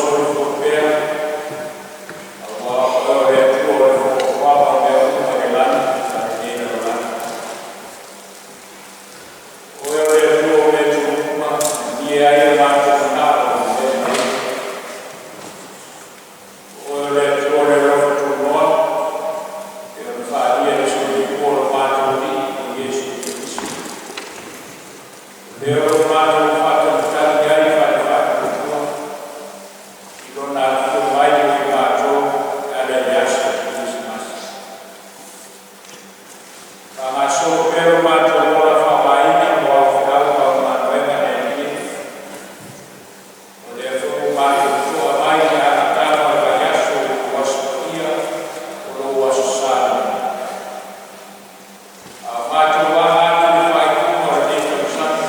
soifua pea, auā o Oe o le Atua o le fuafuaga o mea uma i le lagi ma lenei lalolagi. O Oe o le Atua o mea uma, malie ai o matou manao i le mea lelei. O Oe o le Atua o le alofa tunoa, e pei ona faaalia i le soifua o lo matou Alii o Iesu Keriso. O le o lo o matou faatalitali ai ma le faatuatua i Lona afio mai mo i matou e ala i le aso o le Kerisimasi. Faagasolo pea lo matou ola faaaogaina mo au feau ma au galuega le Alii, o lea foi ua matou to'a mai i le amataga o le vaiaso i lou Aso Paia o lou Aso Sa lenei. A o matou aga atu i le faaiuga o lenei tausaga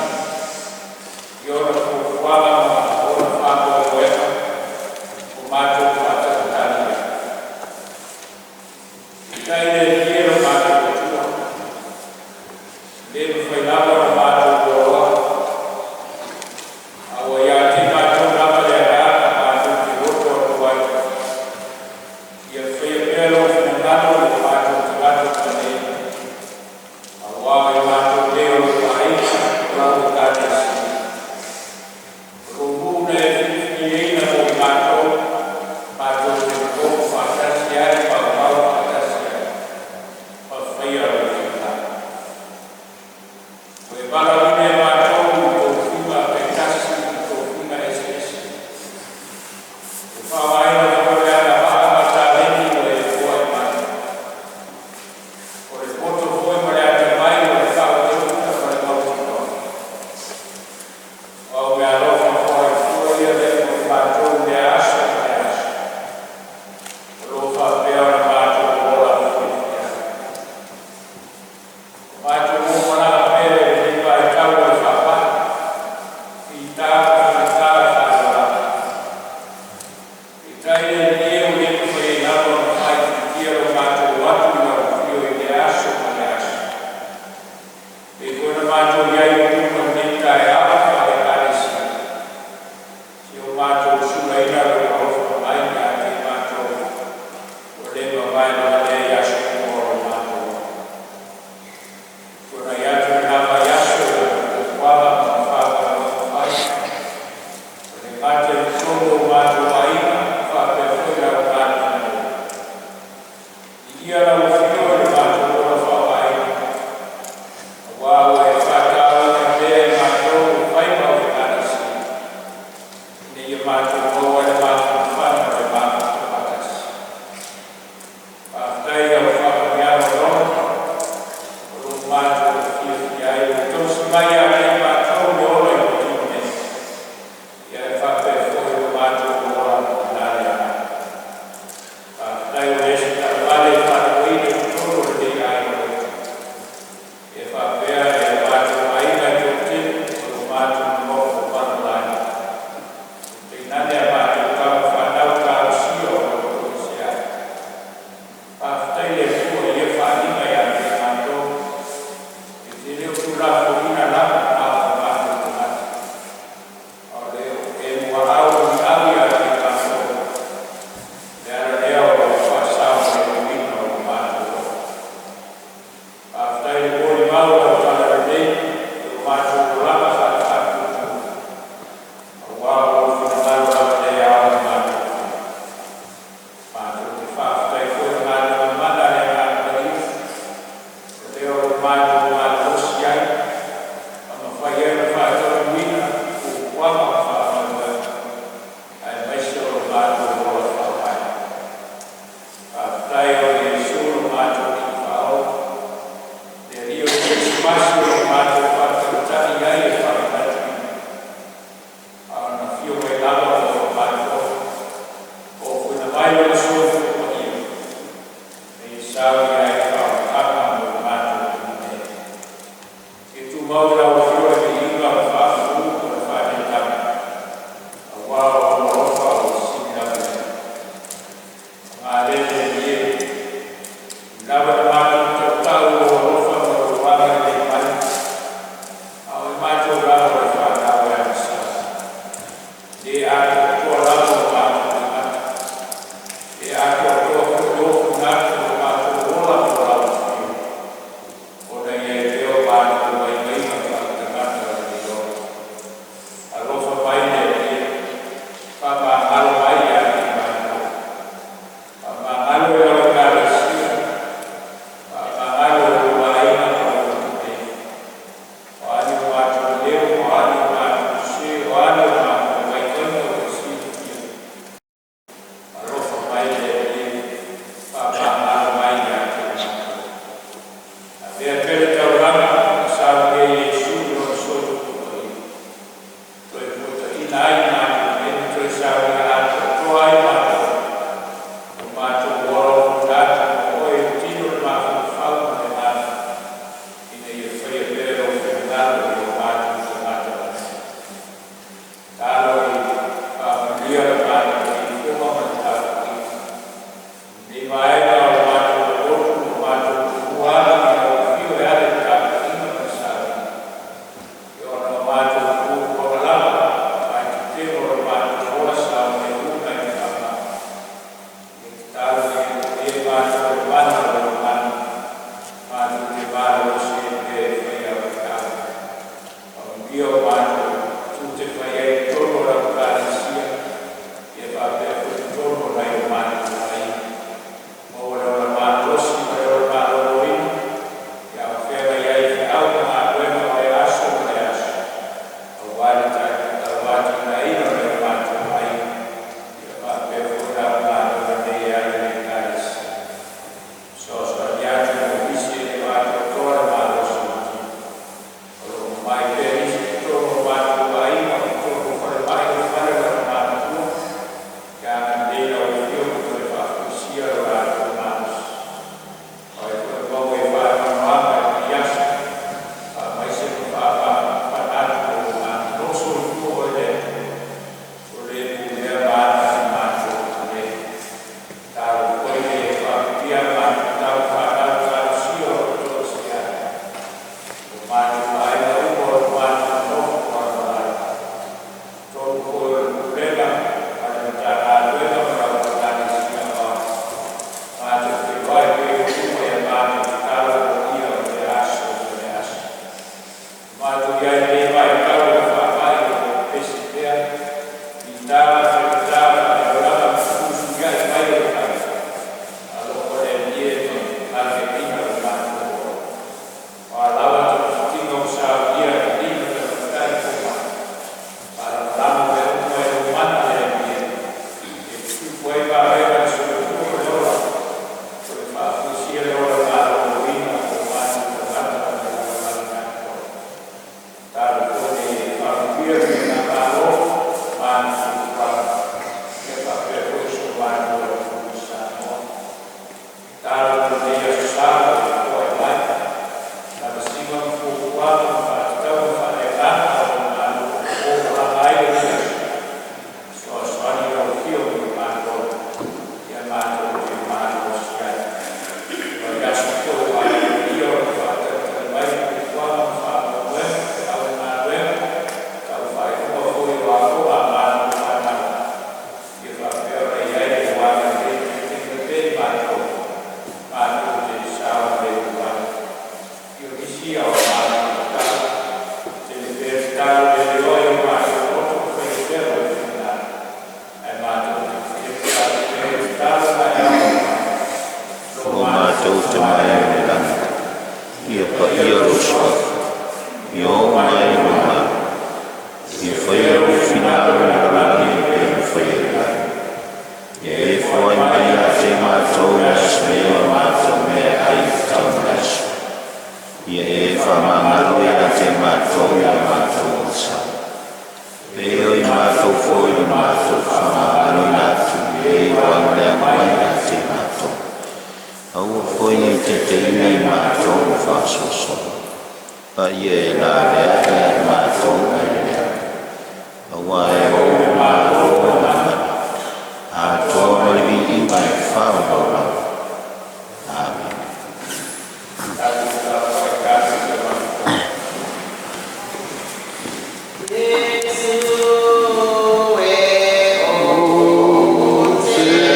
i ona fuafuaga ma ona faamoemoega ua matou faatalitali ai. Peitai le Alii e lo matou Atua, e le mafai lava ona matou loaloa, a ua ia te matou lava le agaga matou te loto atu ai, ia faia pea lou finagalo i o matou tagata uma nei, auā o i matou nei o lou aiga, o lau Ekalesia, o lou nuu na e filifiliina mo i matou, matou te nonofo faatasi ai ma aumaua faatasi ai ma faia lou finagalo. Ua e valaauina i matou i tofiga taitasi ma tofiga eseese. Ua faaaogaina foi le agavaa ma taleni ua e foai mai. O le poto foi ma le atamai, o le faautautaga ma le mautinoa. O au meaalofa foai fua ia lea mo i matou i lea aso ma lea aso. O lo o faapea ona matou ola fiafia ai. O matou malaga pea i lenei vaitau o le faamai, fita ma faigata faaleolagi. Peitai le Alii e, ua le mafai ai lava ona faaitiitia lo matou o atu i lau afio i lea aso ma lea aso. E pei foi ona matou i ai i luma i lenei taeao faale-Ekalesia, seia o matou sulaina lou alofa mai ia te i matou, ua le mavae valea i aso uma o lo matou ola. Tuanai atu lena vaiaso i ona fuafuaga ma ona faamoemoega fai, ua le gata i totonu o matou aiga, faapea foi lau galuega nei. Viia lau afio i le matou ola faaaogaina, auā ua e faatauaina pea i matou o faiva o le Ekalesia, ina ia matou maua ai le mafanafana o le mafuta faatasi. Faafetai i au faamanuiaga ogaoga o lo o matou fiafia ai, ua tausi mai ia te i matou le ola i le tino nei, ia e faapea foi lo matou ola na le agaga. Faafetai ua le se taavale e faatoeaina i totonu o lenei aiga lotu, e faapea e o matou aiga e toatele o lo matou nonofo palapala ai. Tainane a matou tama fanau talosia o lo o toesea ai. Faafetai le Atua i ia faaaliga ia te i matou, e te le o tuulafoaiina lava na o matou tagata, a o le e muaau luiau ia te i matou, le ala lea o lou faasaogalehina o lo matou ola. Faafetai le molimau lau talalelei i o matou olaga faale-faatuatua. tuuina ai matou e ma toe saunia atoatoa ai matou, o matou ola ofutā atu mo Oe i le tino, le mafaufau ma le agaga, ina ia faia pea Lou finagalo i o matou tagata lautele. Tatalo ia faamanuia le matou siufofoga ma le tapuaiga i lenei vaega o le matou lotu ua matou tuua ala i lau afio e ala i le tapuaiga ma le sauniga. Ia ona o matou fuafuaga lava vaetetele o lo matou ola saogalemu mai le faamai. Ia tatalo ina ia alofagia i matou e le mana o lau Agaga, matou te malolosi ai pea e faia Au feau. Faamanuia o matou tiute fai ai i totonu o lau Ekalesia ia faapea foi totonu o nai o matou aiga. Maua le ola malosi ma le ola maloloina ia a o feagai ai i feau ma galuega o lea aso ma lea aso aua le tauatiaeina o nai o matou aiga ia faapea foi la galuega nei e ala i le Ekalesia. Fesoasoani atu mo nisi e le o atoatoa le malosi o le tino. O lo o mamai pea nisi i totonu o matou aiga o totonu o falemai o fale o aumatutua. Ia agalelei lau Afioga ma toe faafoisia lo latou malosi. O ai foi o maua i faanoanoaga i lenei aso, faamaise ma faamanatu i lou agaga. O soifua Oe le Atua, ua le pulea ma aga e matou le Tatalo foi ina ia faamanuia a matou tama fanau talosia o lo o toesea ai. O matou aiga uma o lo o matou nonofo alualu. Totonu foi o le pulega a le Matagaluega ma lau Ekalesia Aoao. Matou feiloai pea i ou luma i a matou tatalo foia o lea aso ma lea aso. Matou i ai i lenei vaitau o le faamai o lo o pepesi pea, fitaga faigata, faalavelave ma fesuisuiai mai o le tau. Alofa le Alii e ma galueaiina lo matou ola. O a lava togafitiga ua saunia e alii ma tamaitai fomai, faalagolago mea uma i lou mana le Alii e, ia tutupu ai vavega le soifua ma le ola, toe faafoisia le ola maloloina o matou tagata ma le lalolagi atoa. Tatalo foi ina ia e faamanuia le Faigamalo ma ana fuafuaga, ia faapea foi si o matou atunuu o Samoa. Tatalo mo lenei Aso Sa ua e foai mai, tavasiga ma fuafuaga ma faatatauga faaleagaga o le Malo o malaga ai lenei aso, fesoasoani lau Afioga i le matou ia matou te malolosi ai. Vaiaso foi ua amatalia ona faatalitali mai fuafuaga ma faamoemoega, feau ma galuega, tau faaiuga foi o aoaoga a matou fanau, ia faapea ona i ai le agalelei e taitaina pea i matou, matou te saogalemu ai. I o nisi ia o matou tatalo, tele pea tatalo leleoa i o matou loto ma faia pea lou finagalo, ae matou te fia tatalo pea i tatalo ma e ao mai. Lo Lo matou Tama e i le lagi, ia paia lou suafa, ia oo mai lou Malo, ia faia lou finagalo i le lalolagi e pei ona faia i le lagi. Ia e foai mai ia te matou i le aso nei o a matou meaai e tatau mo le aso. Ia e faamagalo ia te matou i a matou ogasami. E pei o i matou foi o le matou faamagaloina atu i e ua aleaga mai ia te matou. Aua foi ne i taitaiina i matou i le faasoasoa. A ia e lavea ia i matou mai le leaga. Aua e ou le Malo ma le mana. Atoa ma le viiga e faavauvau. Amen. Tatou tapuai tatou te mafuta. Iesu e ou te fia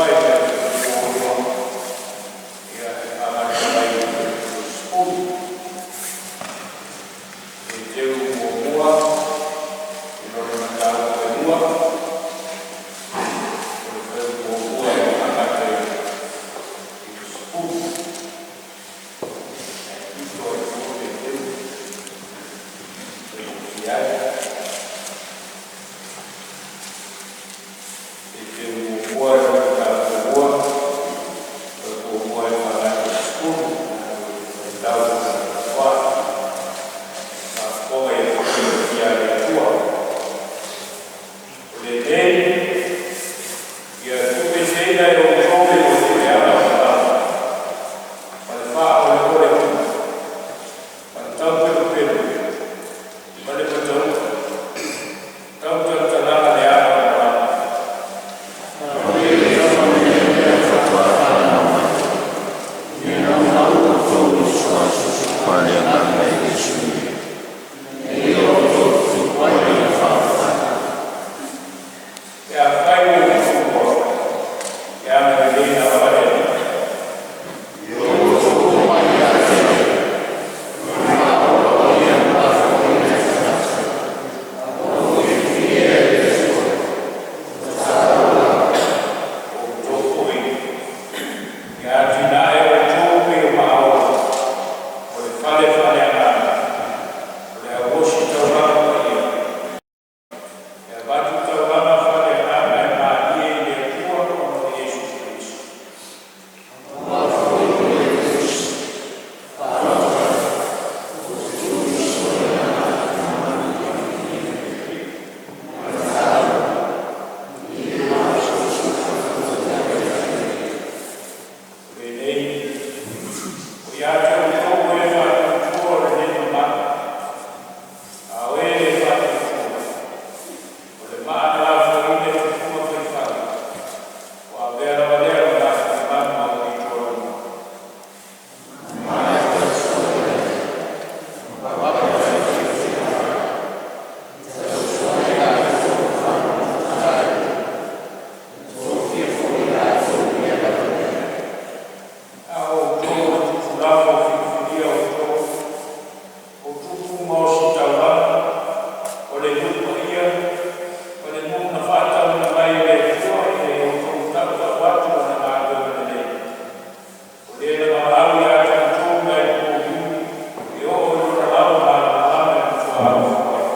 mai le muamua, ia, e faagata mai i le 30. Teuteu muamua i lona mataupu e lua, o le fuaiupu muamua e amata i le 10. Ae pito ai fua Teuteu e faigofie ai. Teuteu muamua i lona mataupu e lua, fuaiupu muamua e faagata i le 10. Faitau faafogafoga ia paia a le Atua. O lenei, ia tuueseina e outou le loto leaga o le malama, ma le faaoleole uli, ma le taupelupelu, ma le matauta, tautalatalaga leaga o le malama. Faatoa fanau mai, ina ua outou faaleagaga e le suia, ia outou tupu ai i le faaolataga. Pe afai ua outou iloa le agalelei lava a le Alii. O outou foi, ia atinae outou e pei o maao o le fale faaleagaga, o le auositaulaga paia, e avatu taulaga faaleagaga e malie i le Atua ona o Iesu Keriso. O lenei, o ia te outou o e faatuatua o lenei mamalu, a o e le faatuatua, o le maa na lafoina i fufuga faifale, ua avea lava lea ma lafoimanu auitoaluma. A o outou o tupu lava ua filifilia outou, o tupu ma ositaulaga, o le nuu paia, o le nuu na faatauina mai e le Atua ina ia outou tautau atu ana galuega lelei. O le na valaau ia te outou mai le pouli e oo i lona lava malamalama e matua alofau ai.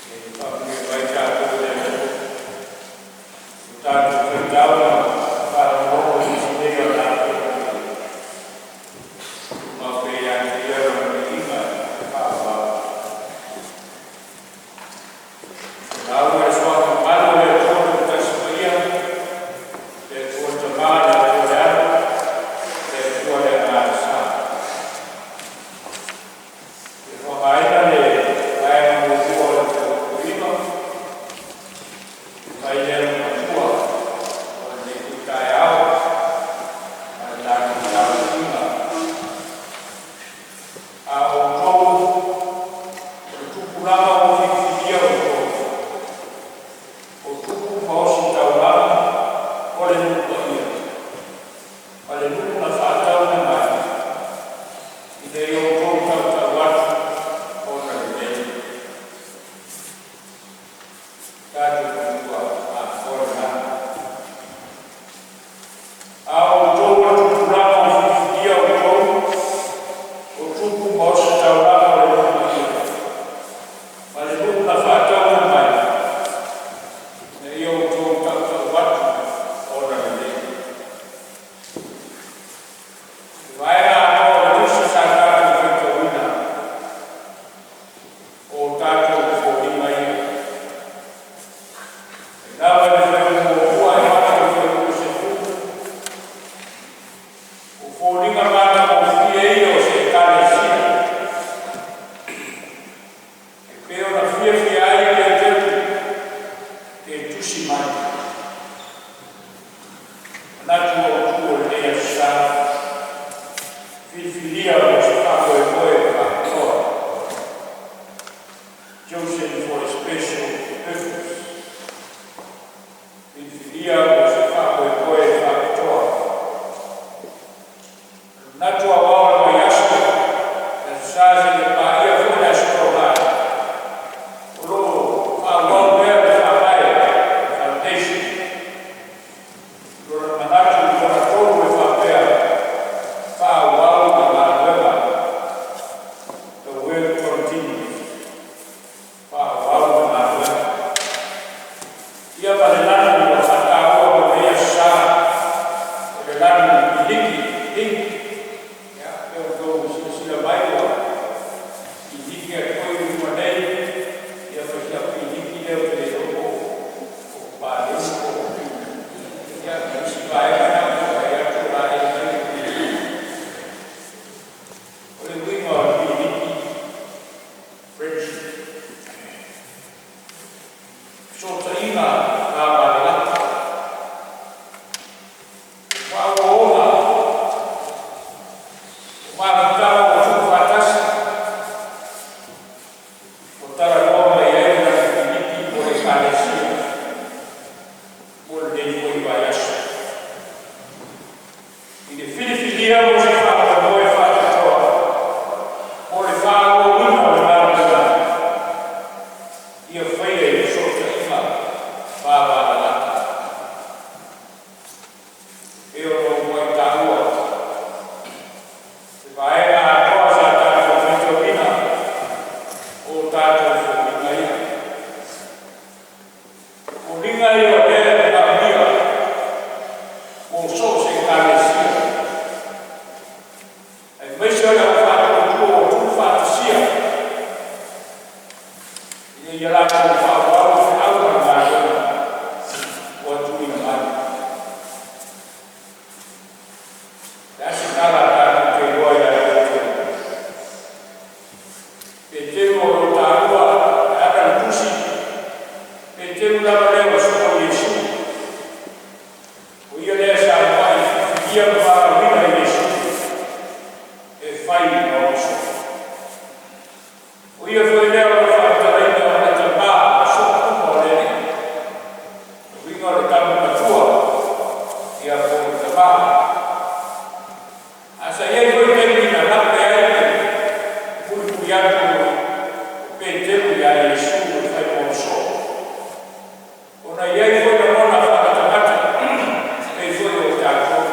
E faamanuia mai tatou e le Atua. Ua tatou faitau ma faalogologo i nisi nei o ana Ave Paia. Tumau pea ia te Ia lona viiga e faaauau. Folau i le suafa mamalu o le Atua Tauitasi Paia, le Atua le Tamā, le Atua le Alo, le Atua le Agaga Sa. E faaaogaina le vaega muamua o le fuaiupu 9, fai lea ma matua o lenei. Manatu autu o lenei aso Sa, filifilia mo se faamoemoe faapitoa, chosen for a special purpose. Filifilia mo se faamoemoe faapitoa. Manatu aoao o le vaiaso, le Aso Sa seia paia foi le Aso Toonai, o lo o faaauau pea le faavae, foundation. Lona manatu i lona tolu e faapea, faaauau le galuega, the work continues. Faaauau le galuega. Ia ma le lanu ua faataua mo lenei aso Sa, o le lanu piliki, pink. Ia, e outou silasila mai ua piliki atu foi luma nei, ia ma si au piliki lea ou te le iloa po o paleni po o ia ma isi vaega na ou fai atu o la e mai le piliki. O le uiga o le piliki, friendship. Fesootaiga va-valelata. Faaauauga o mafutaga ua tuufaatasi ua talanoa mai ai le lanu piliki mo le Ekalesia mo lenei foi vaiaso. I le filifilia mo se faamoemoe faapitoa mo le faaauauina o le galuega, ia faia i fesootaiga va-valelata. E ona ou taua se vaega atoa sa tatou faitauina o tatou foliga ia. Foliga ia o lea e manaomia mo so o se Ekalesia. Aemaise o le au faatuatua ua tuufaatasia ina ia latou faaauau le feau ma le galuega ua tuuina mai. Le a se tala tatou te iloa ia Peteru? Peteru o lo taua e ana le tusi, Peteru lava lea ua soa Iesu. O ia lea sa muai filifilia ma valaauina e Iesu e fai ma uso. O ia foi lea o lo faamatalaina o le tamā o so'o uma o le Alii. O uiga o le tama matua, ia po o le tamā. A sa iai foi taimi na lape ai le mulimuli atu o Peteru ia Iesu e fai mo soo. Ona iai foi lagona faamatamata, pei foi o tatou.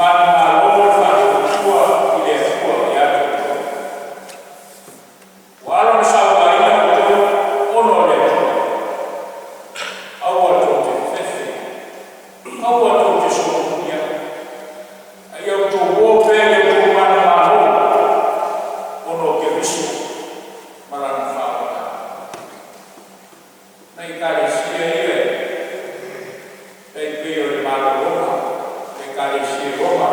Manumalo le faatuatua i le Atua ia te outou. Ua ala ona sauaina outou ona o le Atua. Aua tou te fefe, aua tou te solomulia, a ia outou o pea i outou manumalo ona o Keriso ma Lana faaolataga. Nai Ekalesia ia e tai pei o le malologa, le Ekalesia i Roma,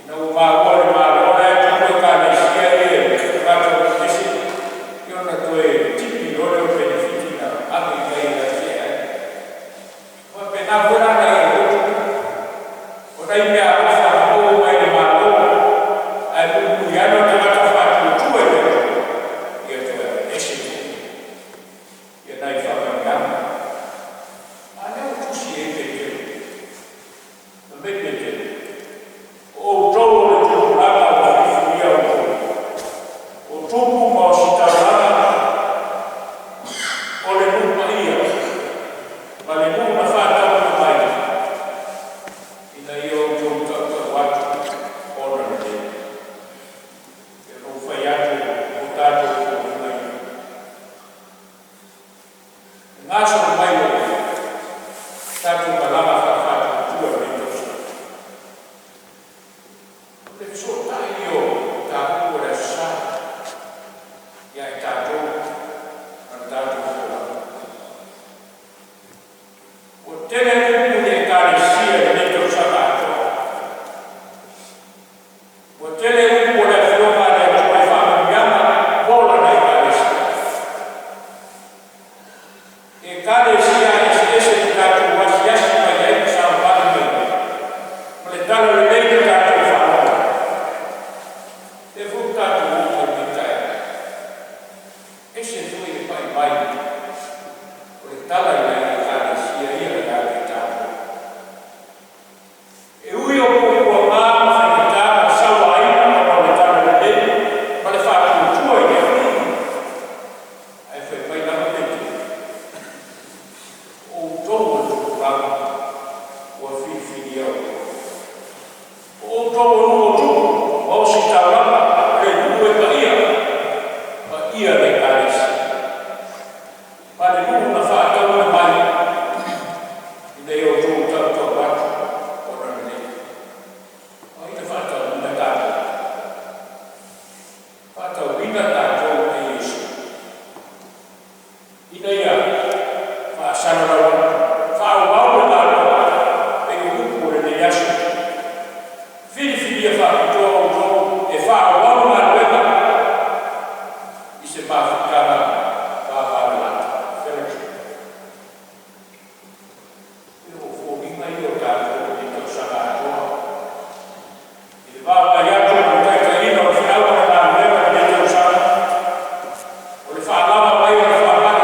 ina ua maua le Malo la e tupu Ekalesia ia i tagata ese, ia ona toe tipi loa lea o penefiti na ave i ai e atiae ai. Faapena foi la nai outou, o nai meaalofa na maua mai le Malo, ae mulimuli ane o tagata faatuatua i le Atua, ia toe aveese foi ia nai faamanuiaga. A lea ua tusi ai Petelo, fai mai Petelo, o outou o le tupulaga ua filifilia outou, o tupu ma ositaulaga, o le nuu paia, ma le nuu na faatauina mai, ina ia outou tautau atu ona lelei. Ia na ou fai atu o tatou foliga ia. E gasolo mai o tatou malaga faafaatuatua i lenei tausaga. O le fesootai ia o mataupu o le Aso Sa ia i tatou ma le tatou folauga. Ua tele upu i le Ekalesia i lenei tausaga atoa. Ua tele upu o le Afioga a le Atua i faamanuiaga mo lana Ekalesia. Ekalesia eseese na tatou asiasi mai ai ma savavali mai ai, ma le tala lelei na tatou faalogo ai. Lea foi ua tatou oo mai lenei taeao. Ese foi le pai mai o le tala i nai Ekalesia ia ia te tatou. E ui o puapuaga ma faigata ma le sauaina ona o le tala lelei ma le faatuatua i le Atua, ae fai mai lava Petelo, o outou o le tupulaga ua filifilia outou. O outou o nuu o tupu ma ositaulaga, o le nuu e paia, paia le Ekalesia, ma le nuu na faatauina mai, ina ia outou tautau atu ona lelei. O ai na faatauina tatou? Faatauina tatou e Iesu, ina ia faasalalau atu, faaauau le galuega, pei o upu o lenei aso. Filifilia faapitoa outou e faaauau le galuega i se mafutaga vavalalata, fellowship. E o foliga ia o tatou i lenei tausaga atoa. I le vaavaai atu o le taitaiina o le feau ma le galuega i lenei tausaga, o le faalava mai o le faamai,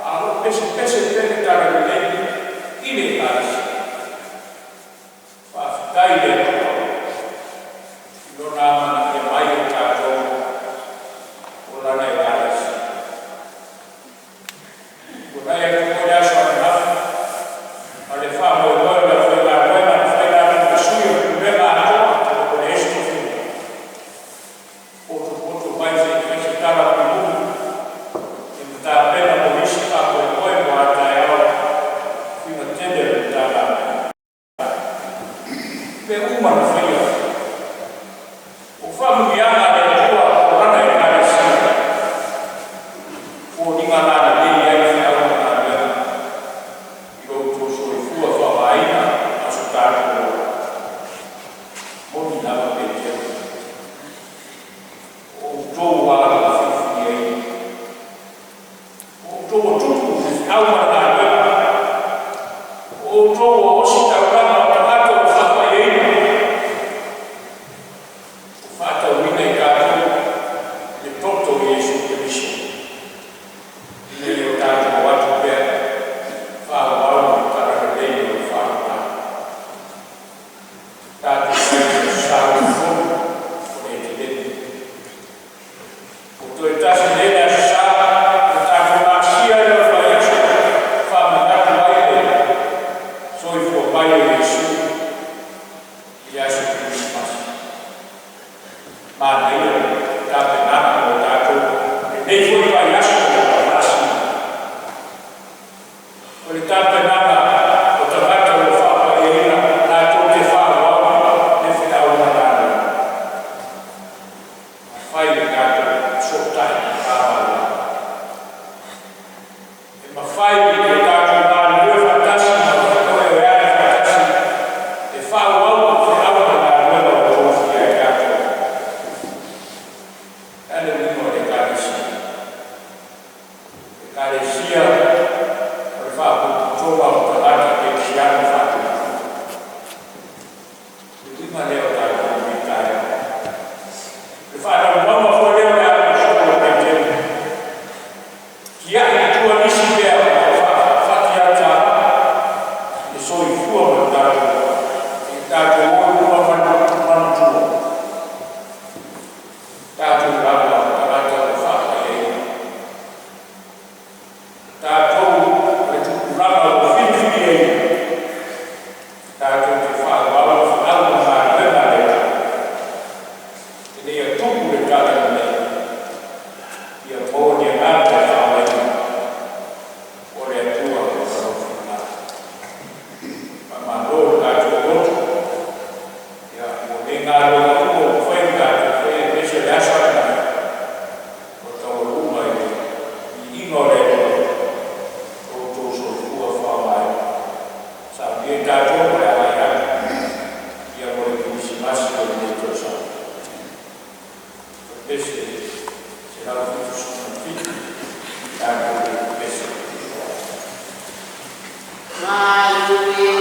a o lo o pesepese pea le tala lelei i le Ekalesia. Faafetai i le Atua i lona amanaia mai o tatou o lana Ekalesia. Tuanai atu foi le aso ananafi ma le faamoemoe o le aufaigaluega na fai latou ma sui o le pulega atoa o le Esetofili. Potopoto mai se i fai se tala mulimuli e matapena mo isi faamoemoe mo a taeao figa tele o le Matagaluega. Mea uma na faia o faamanuiaga a le Atua o lana Ekalesia, foliga la lelei ai feau ma galuega i lo outou soifua faaaogaina ma so tatou ola. Moni lava Petelo, o outou alo na filifiliaina, o outou o tupu i le feau ma le galuega, o outou o ositaulaga o tagata ua faapaiaina, ua faatauina i tatou i le toto o Iesu Keriso, ina ia o tatou o atu pea faaauau le tala lelei o le faaolataga. Tatou mai i le Aso Sa 20 o le Etileni. Ua toe tasi nei le Aso Sa ona tatou asia lea o le vaiaso e faamanatu ai le soifua mai. Faamanuia i tatou mo le agai atu ia mo le Kerisimasi o lenei tausaga. Pese 177, tatou pese. Maluia.